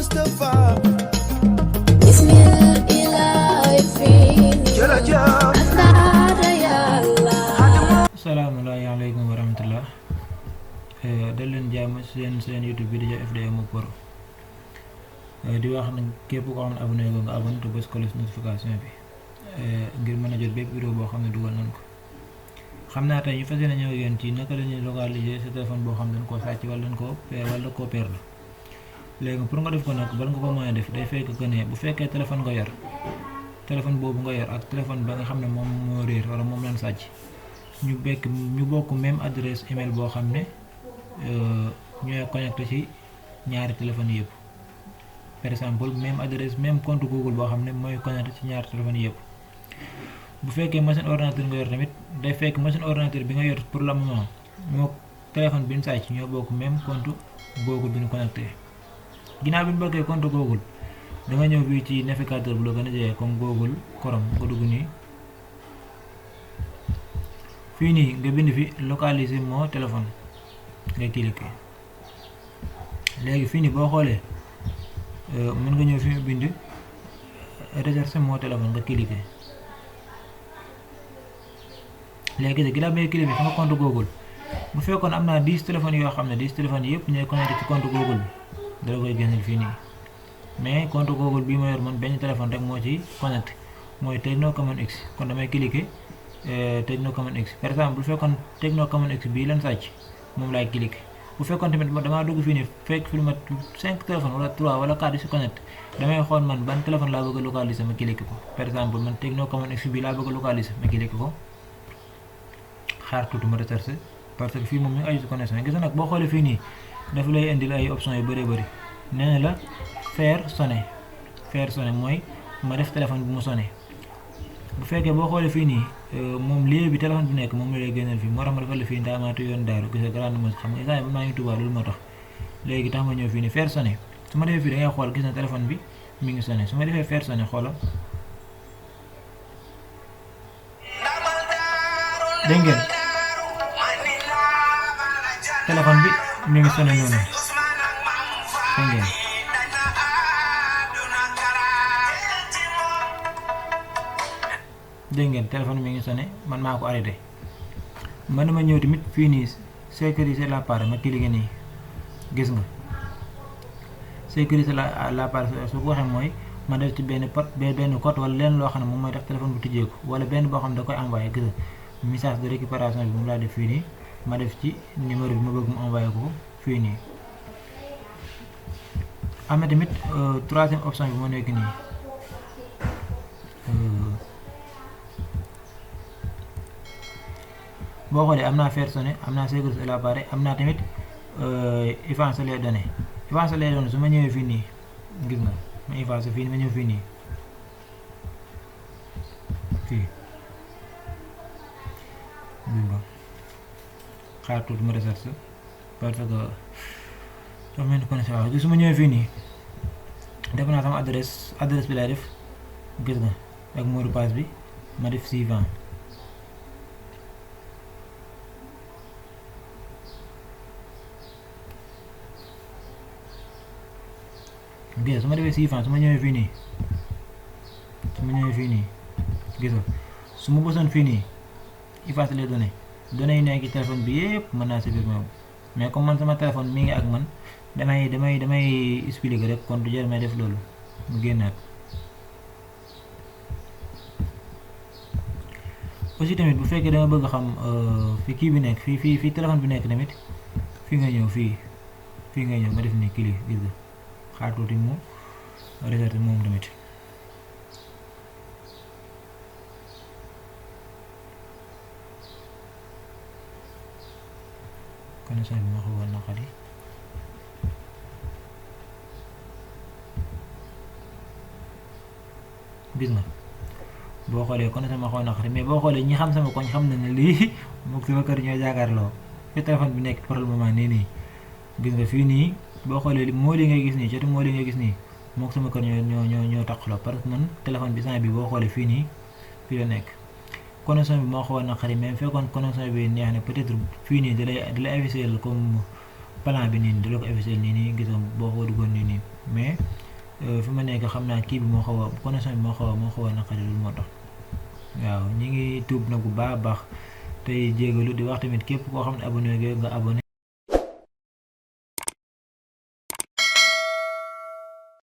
Mustafa Bismillah fini jërëjëf asara yàlla. Assalamualaikum warahmatullah. Dal leen jàmm seen YouTube bi di FDM Pro di wax nag képp koo xam ne abonné ko nga abonné te bës cloche notification bi ngir mën a jot bépp vidéo boo xam ne dugal nañ ko. xam naa tey ñu fas yéene ñëw yéen ci naka la ñuy localiser sa téléphone boo xam ne dañ koo sàcc wala dañ koo perdre. léegi pour nga def ko nag bala nga ko mën a def day fekk que ne bu fekkee téléphone nga yor téléphone boobu nga yor ak téléphone ba nga xam ne moom moo réer wala moom lañ sàcc ñu bokk même adresse email boo xam ne ñooy connecté ci ñaari téléphones yëpp. par exemple même adresse même compte Google boo xam ne mooy connecté ci ñaari téléphones yëpp. bu fekkee machine ordinateur nga yor tamit day fekk machine ordinateur bi nga yor pour le moment moo téléphone bi ñu sàcc ñoo bokk même compte Google bi ñu connecté. ginnaaw bi ñu bokkee compte Google da nga ñëw fii ci navigateur bu la gën a jege comme Google Chrome nga dugg nii fii nii nga bind fi localiser mon téléphone ngay cliquer. léegi fii nii boo xoolee mën nga ñëw fi mu bind rechercher mon téléphone nga cliquer. léegi ginnaaw bi nga cliquer fa nga compte Google bu fekkoon am naa 10 téléphones yoo xam ne 10 téléphones yëpp ñooy connecté ci compte Google bi dala koy génneel fii nii mais compte Google bii ma yor man benn téléphone rek moo ci connecté mooy Tecno Camon X. kon damay cliquer Tecno Camon X par exemple bu fekkoon Tecno Camon X bii lan sàcc moom laay cliquer. bu fekkoon tamit damaa dugg fii nii fekk fi lu mat 5 téléphones wala 3 wala 4 si connecté damay xool man ban téléphone laa bëgg a localiser ma cliquer ko. par exemple man Tecno Camon X bii laa bëgg a localiser ma cliquer ko xaar tuuti ma recherche parce que fii moom mi ngi aju si connexion gis nga nag boo xoolee fii nii dafa lay indil ay options yu bëree bëri nee na la faire sonner mooy ma def téléphone bi mu sonné. bu fekkee boo xoolee fii nii moom lieu bi téléphone bi nekk moom la lay génneel fii moo tax ma defal la fii ndaamaatu yoon daaru gis nga grande mosquée xam nga instant bi maa ngi Tuubaa loolu moo tax. léegi tax ma ñëw fii nii faire sonner su ma defee fii da ngay xool gis na téléphone bi mi ngi sonné su ma defee faire sonner xoolal dégg ngeen téléphone bi mi ngi sonné noonu dégg ngeen. dégg ngeen téléphone mi ngi sonné man maa ko arrêté. man dama ñëw tamit fii nii sécuriser l'appareil ma cliqué nii gis nga sécuriser l'appareil su ko waxee mooy ma def ci benn code wala leen loo xam ne moom mooy tax téléphone bu tijjeeku wala benn boo xam ne da koy envoyé gis nga message de récupération bi moom laa def fii nii ma def ci numéro bi ma bëgg mu envoyé ko fii nii. am na tamit troisième option bi moo nekk nii boo xoolee am naa faire sonner am naa sécuriser l'appareil am naa tamit effacer les données. effacer les données su ma ñëwee fii nii gis nga ma effacer fii nii ma ñëw fii nii fii xaar tuuti ma recherche parce que soo mel ni connexion waaw su ma ñëwee fii nii def naa sama adresse bi laay def gis nga ak mot de passe bi ma def suivant. gis su ma defee suivant su ma ñëwee fii nii gis nga su ma bësoon fii nii effacer les données yi nekk ci téléphone bi yëpp mën naa supprimer moom mais comme man sama téléphone mi ngi ak man damay expliquer rek kon du jar may def loolu mu génnaat. aussi tamit bu fekkee dama bëgg xam fi kii bi nekk fii téléphone bi nekk tamit fii nga ñëw nga def nii clic gis nga xaar tuuti mu recherche moom tamit. connexion bi ma xawoon naqari gis nga boo xoolee connexion bi ma xawoon naqari mais boo xoolee ñi xam sama koñ xam na ne lii moom sama kër ñoo jàkkaarloo fi téléphone bi nekk pour le moment nii gis nga fii nii boo xoolee moo li ngay gis nii coti moo li ngay gis nii moom sama kër ñoo taxaloo parce que man téléphone bi bi boo xoolee fii nii fii la nekk. connexion bi moo xawoon naqari mais fekkoon connexion bi neex na peut-être fii nii da lay afficher comme plan bi nii da la ko effacer nii gis nga boo ko duggoon nii mais fi ma nekk xam naa kii bi moo xaw a connexion bi moo xaw a naqari loolu moo tax waaw ñi ngi tuub nag bu baax a baax tey jégalu di wax tamit képp koo xam ne abonné nga abonné